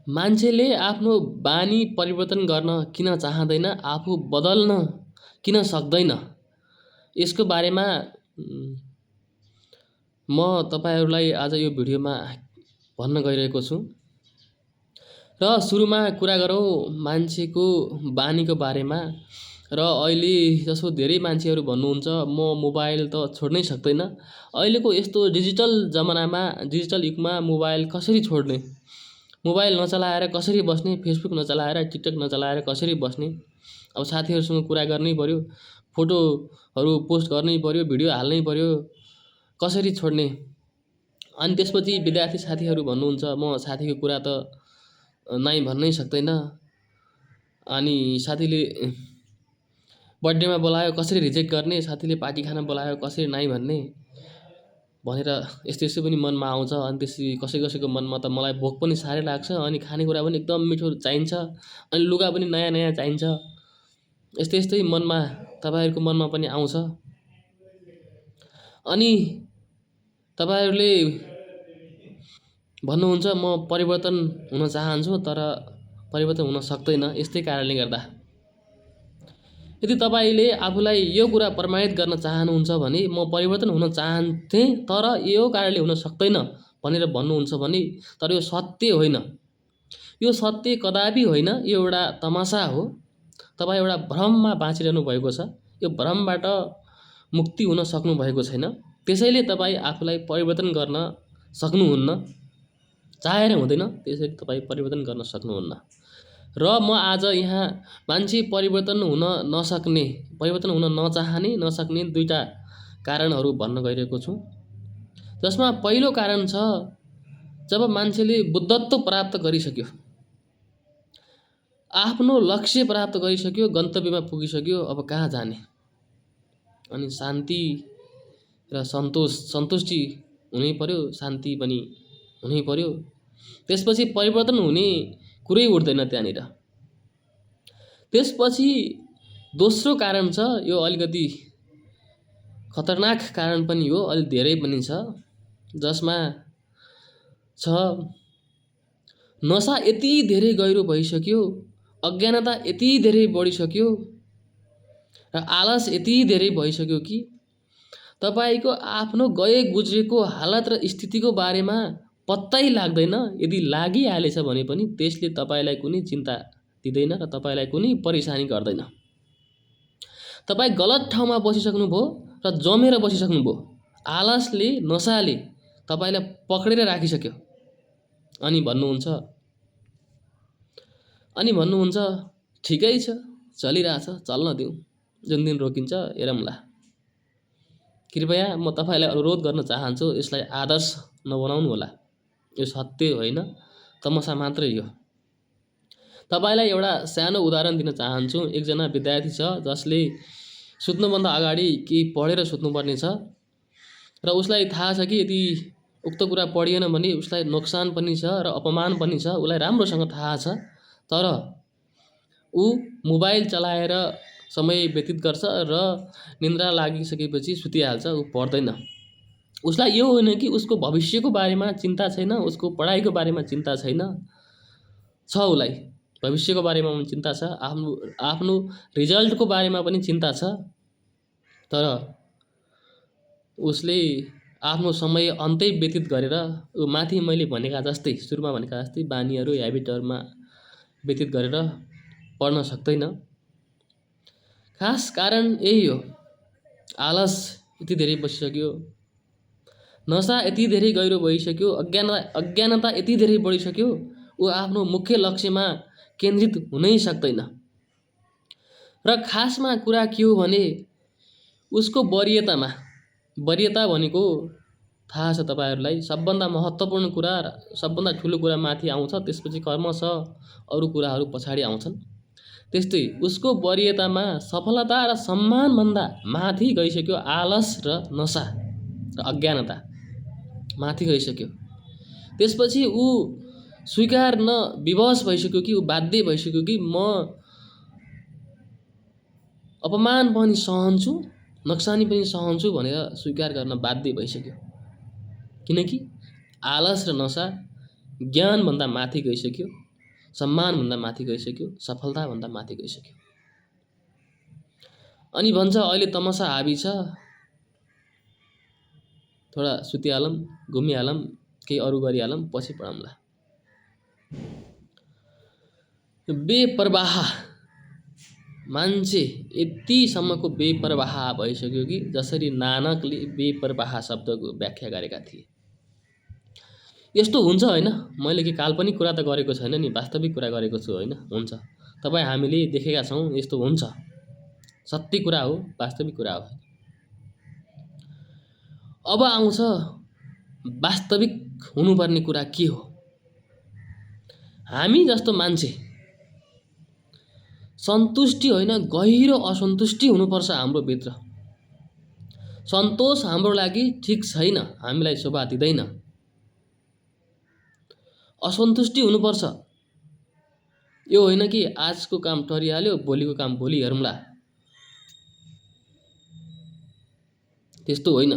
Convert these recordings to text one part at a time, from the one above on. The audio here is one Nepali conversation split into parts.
मान्छेले आफ्नो बानी परिवर्तन गर्न किन चाहँदैन, आफू बदल्न किन सक्दैन, यसको बारेमा म तपाईहरूलाई आज यो भिडियोमा भन्न गइरहेको छु। र सुरुमा कुरा गरौँ मान्छेको बानीको बारेमा। र अहिले जसो धेरै मान्छेहरू भन्नुहुन्छ म मोबाइल त छोड्नै सक्दैन। अहिलेको यस्तो डिजिटल जमानामा, डिजिटल युगमा मोबाइल कसरी छोड्ने, मोबाइल नचलाएर कसरी बस्ने, फेसबुक नचलाएर, टिकटक नचलाएर कसरी बस्ने। अब साथीहरूसँग कुरा गर्नै पर्यो, फोटोहरू पोस्ट गर्नै पर्यो, भिडियो हाल्नै पर्यो, कसरी छोड्ने। अनि त्यसपछि विद्यार्थी साथीहरू भन्नुहुन्छ म साथीको कुरा त नाइ भन्नै सक्दैन। अनि साथीले बर्थडेमा बोलायो कसरी रिजेक्ट गर्ने, साथीले पार्टी खान बोलायो कसरी नाइ भन्ने भनेर यस्तो यस्तो पनि मनमा आउँछ। अनि त्यसरी कसैको मनमा त मलाई भोक पनि साह्रै लाग्छ, अनि खानेकुरा पनि एकदम मिठो चाहिन्छ, अनि लुगा पनि नयाँ नयाँ चाहिन्छ। यस्तै मनमा तपाईँहरूको मनमा पनि आउँछ। अनि तपाईहरूले भन्नुहुन्छ म परिवर्तन हुन चाहन्छु तर परिवर्तन हुन सक्दैन यस्तै कारणले गर्दा। यदि तपाईँले आफूलाई यो कुरा प्रमाणित गर्न चाहनुहुन्छ भने म परिवर्तन हुन चाहन्थेँ तर यो कारणले हुन सक्दैन भनेर भन्नुहुन्छ भने, तर यो सत्य होइन। यो सत्य कदापि होइन, यो एउटा तमासा हो। तपाईँ एउटा भ्रममा बाँचिरहनु भएको छ, यो भ्रमबाट मुक्ति हुन सक्नु भएको छैन। त्यसैले तपाईँ आफूलाई परिवर्तन गर्न सक्नुहुन्न, चाहेर हुँदैन, त्यसैले तपाईँ परिवर्तन गर्न सक्नुहुन्न। र म आज यहाँ मान्छे परिवर्तन हुन नसक्ने, परिवर्तन हुन नसक्ने दुईटा कारणहरू भन्न गइरहेको छु। जसमा पहिलो कारण छ, जब मान्छेले बुद्धत्व प्राप्त गरिसक्यो, आफ्नो लक्ष्य प्राप्त गरिसक्यो, गन्तव्यमा पुगिसक्यो, अब कहाँ जाने, अनि शान्ति र सन्तुष्टि हुनै पर्यो, शान्ति पनि हुनै पर्यो। त्यसपछि परिवर्तन हुने कुरै उठ्दैन त्यहाँनिर। त्यसपछि दोस्रो कारण छ, यो अलिकति खतरनाक कारण पनि हो, अलि धेरै पनि छ। जसमा छ नसा यति धेरै गहिरो भइसक्यो, अज्ञानता यति धेरै बढिसक्यो र आलस यति धेरै भइसक्यो कि तपाईको आफ्नो गए गुज्रेको हालत र स्थितिको बारेमा पत्तै लाग्दैन। यदि लागिहालेछ भने पनि त्यसले तपाईलाई कुनै चिन्ता दिँदैन र तपाईलाई कुनै परेशानी गर्दैन। तपाई गलत ठाउँमा बसिसक्नुभयो र जमेर बसिसक्नुभयो। आलसले, नसाले तपाईलाई पक्रेर राखिसक्यो। अनि भन्नुहुन्छ ठिकै छ, चलिरहेछ, चल्न दिउँ, जुन दिन रोकिन्छ हेरौँला। कृपया म तपाईलाई अनुरोध गर्न चाहन्छु, यसलाई आदर्श नबनाउनु होला। यो सत्य होइन, तमासा मात्रै हो। तपाईलाई एउटा सानो उदाहरण दिन चाहन्छु। एकजना विद्यार्थी छ जसले सुत्नुभन्दा अगाडि केही पढेर सुत्नुपर्ने छ र उसलाई थाहा छ कि यदि उक्त कुरा पढिएन भने उसलाई नोक्सान पनि छ र अपमान पनि छ। उसलाई राम्रोसँग थाहा छ, तर ऊ मोबाइल चलाएर समय व्यतीत गर्छ र निन्द्रा लागिसकेपछि सुतिहाल्छ, ऊ पढ्दैन। उसलाई यो होइन कि उसको भविष्यको बारेमा चिन्ता छैन, उसको पढाइको बारेमा चिन्ता छैन, छ उसलाई भविष्यको बारेमा पनि चिन्ता छ, आफ्नो रिजल्टको बारेमा पनि चिन्ता छ। तर उसले आफ्नो समय अन्तै व्यतीत गरेर ऊ माथि मैले भनेका जस्तै, सुरुमा भनेका जस्तै बानीहरू, ह्याबिटहरूमा व्यतीत गरेर पढ्न सक्दैन। खास कारण यही हो। आलस यति धेरै बसिसक्यो, नसा यति धेरै गहिरो भइसक्यो, अज्ञानता यति धेरै बढिसक्यो, ऊ आफ्नो मुख्य लक्ष्यमा केन्द्रित हुनै सक्दैन। र खासमा कुरा के हो भने उसको वरीयता भनेको थाहा छ तपाईहरूलाई, सबभन्दा महत्त्वपूर्ण कुरा र सबभन्दा ठुलो कुरा माथि आउँछ, त्यसपछि क्रमशः अरू कुराहरू पछाडि आउँछन्। त्यस्तै उसको वरीयतामा सफलता र सम्मानभन्दा माथि गइसक्यो आलस र नसा र अज्ञानता माथि गइसक्यो। त्यसपछि ऊ स्वीकार्न विवश भइसक्यो कि ऊ बाध्य भइसक्यो कि म अपमान पनि सहन्छु, नोक्सानी पनि सहन्छु भनेर स्वीकार गर्न बाध्य भइसक्यो। किनकि आलस र नसा ज्ञानभन्दा माथि गइसक्यो। सम्मानभन्दा माथि गइसक्यो, सफलताभन्दा माथि गइसक्यो। अनि भन्छ अहिले तमसा हाबी छ, थोडा सुतिहालौँ, घुमिहालौँ, केही अरू गरिहालौँ, पछि पढौँला। बेपरवाह मान्छे यतिसम्मको बेपरवाह भइसक्यो कि जसरी नानकले बेपरवाह शब्दको व्याख्या गरेका थिए। यस्तो हुन्छ होइन, मैले के काल्पनिक कुरा त गरेको छैन नि, वास्तविक कुरा गरेको छु होइन। हुन्छ, तपाईँ हामीले देखेका छौँ, यस्तो हुन्छ, सत्य कुरा हो, वास्तविक कुरा हो। अब आउँछ वास्तविक हुनुपर्ने कुरा के हो। हामी जस्तो मान्छे सन्तुष्टि होइन, गहिरो असन्तुष्टि हुनुपर्छ हाम्रो भित्र। सन्तोष हाम्रो लागि ठिक छैन, हामीलाई शोभा दिँदैन। असन्तुष्टि हुनुपर्छ। यो होइन कि आजको काम टरिहाल्यो, भोलिको काम भोलि हेरौँला, त्यस्तो होइन।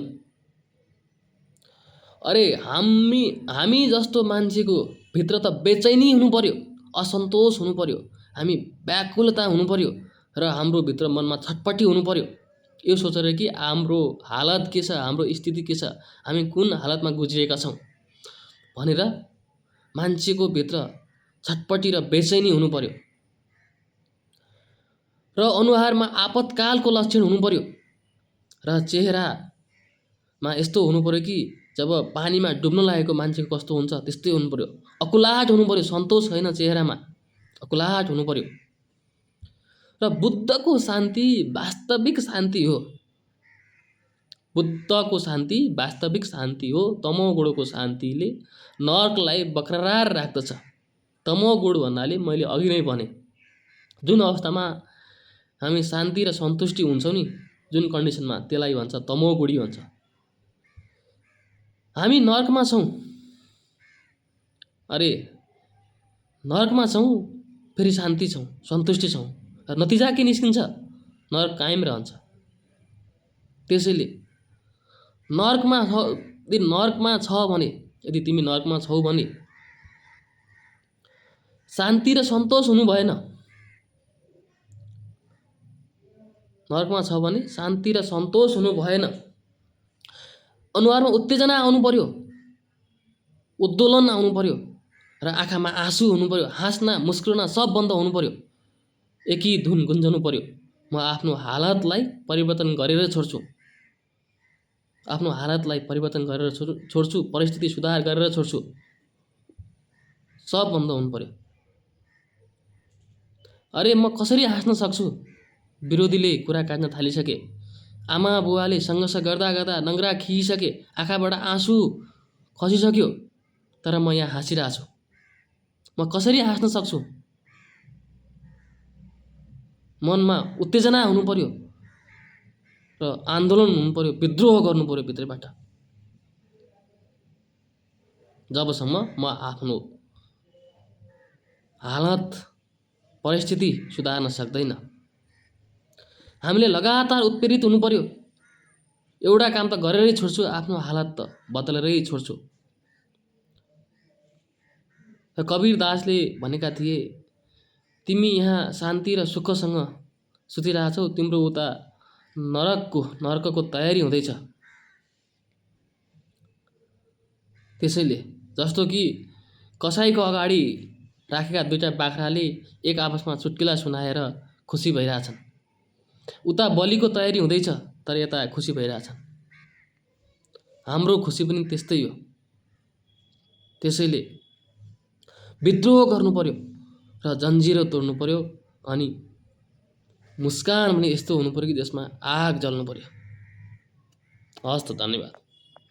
अरे हामी जस्तो मान्छेको भित्र त बेचैनी हुनु पर्यो, असन्तोष हुनु पर्यो, हामी व्याकुलता हुनु पर्यो र हाम्रो भित्र मनमा छटपटी हुनु पर्यो। यो सोचेर कि हाम्रो हालत के छ, हाम्रो स्थिति के छ, हामी कुन हालतमा गुज्रिएका छौँ भनेर मान्छेको भित्र छटपटी र बेचैनी हुनु पर्यो। र अनुहारमा आपतकालको लक्षण हुनु पर्यो र चेहरामा यस्तो हुनु पर्यो कि जब पानीमा डुब्न लागेको मान्छेको कस्तो हुन्छ त्यस्तै हुनु पर्यो। अकुलाहट हुनु पर्यो, सन्तोष होइन, चेहरामा अकुलाहट हुनु पर्यो। र बुद्धको शान्ति वास्तविक शान्ति हो। बुद्धको शान्ति वास्तविक शान्ति हो। तमोगुणको शान्तिले नर्कलाई बरकरार राख्दछ। तमोगुण भन्नाले मैले अघि नै भने जुन अवस्थामा हामी शान्ति र सन्तुष्टि हुन्छौँ नि, जुन कन्डिसनमा, त्यसलाई भन्छ तमोगुणी भन्छ। हामी नर्कमा छौँ, अरे नर्कमा छौँ, फेरि शान्ति छौँ, सन्तुष्टि छौँ, र नतिजा के निस्किन्छ? नर्क कायम रहन्छ। त्यसैले नर्कमा छ भने, यदि तिमी नर्कमा छौ भने शान्ति र सन्तोष हुनु भएन। नर्कमा छ भने शान्ति र सन्तोष हुनु भएन। अनुहारमा उत्तेजना आउनु पर्यो, उद्दोलन आउनु पर्यो र आँखामा आँसु हुनु पर्यो, हाँस्न मुस्कुराउन सब बन्द हुनु पर्यो। एकी धुन गुन्जनु पर्यो, म आफ्नो हालतलाई परिवर्तन गरेर छोड्छु, आफ्नो हालतलाई परिवर्तन गरेर छोड्छु, परिस्थिति सुधार गरेर छोड्छु, सब बन्द हुनु पर्यो। अरे म कसरी हाँस्न सक्छु? विरोधीले कुरा काट्न थालिसके, आमा बुवाले सङ्घर्ष गर्दा गर्दा नङ्ग्रा खिइसके, आँखाबाट आँसु खसिसक्यो, तर म यहाँ हाँसिरहेको छु। म कसरी हाँस्न सक्छु? मनमा उत्तेजना हुनु पर्यो र आन्दोलन हुनु पर्यो, विद्रोह गर्नु पर्यो भित्रबाट। जबसम्म म आफ्नो हालत परिस्थिति सुधार्न सक्दैन। हामीले लगातार उत्प्रेरित हुनु पर्यो। एउटा काम त गरेरै छोड्छु, आफ्नो हालत त बदलेरै छोड्छु। र कबीरदासले भनेका थिए, तिमी यहाँ शान्ति र सुखसँग सुतिरहेछौ, तिम्रो उता नरकको तयारी हुँदैछ। त्यसैले जस्तो कि कसाईको अगाडि राखेका दुईटा बाख्राले एक आपसमा चुट्किला सुनाएर खुसी भइरहेछन्, उता बलिको तयारी हुँदैछ, तर यता खुसी भइरहेछन्। हाम्रो खुसी पनि त्यस्तै हो। त्यसैले विद्रोह गर्नु पर्यो र जन्जिर तोड्नु पर्यो, अनि मुस्कान पनि यस्तो हुनु पर्यो कि जसमा आग जल्नु पर्यो। हस् त, धन्यवाद।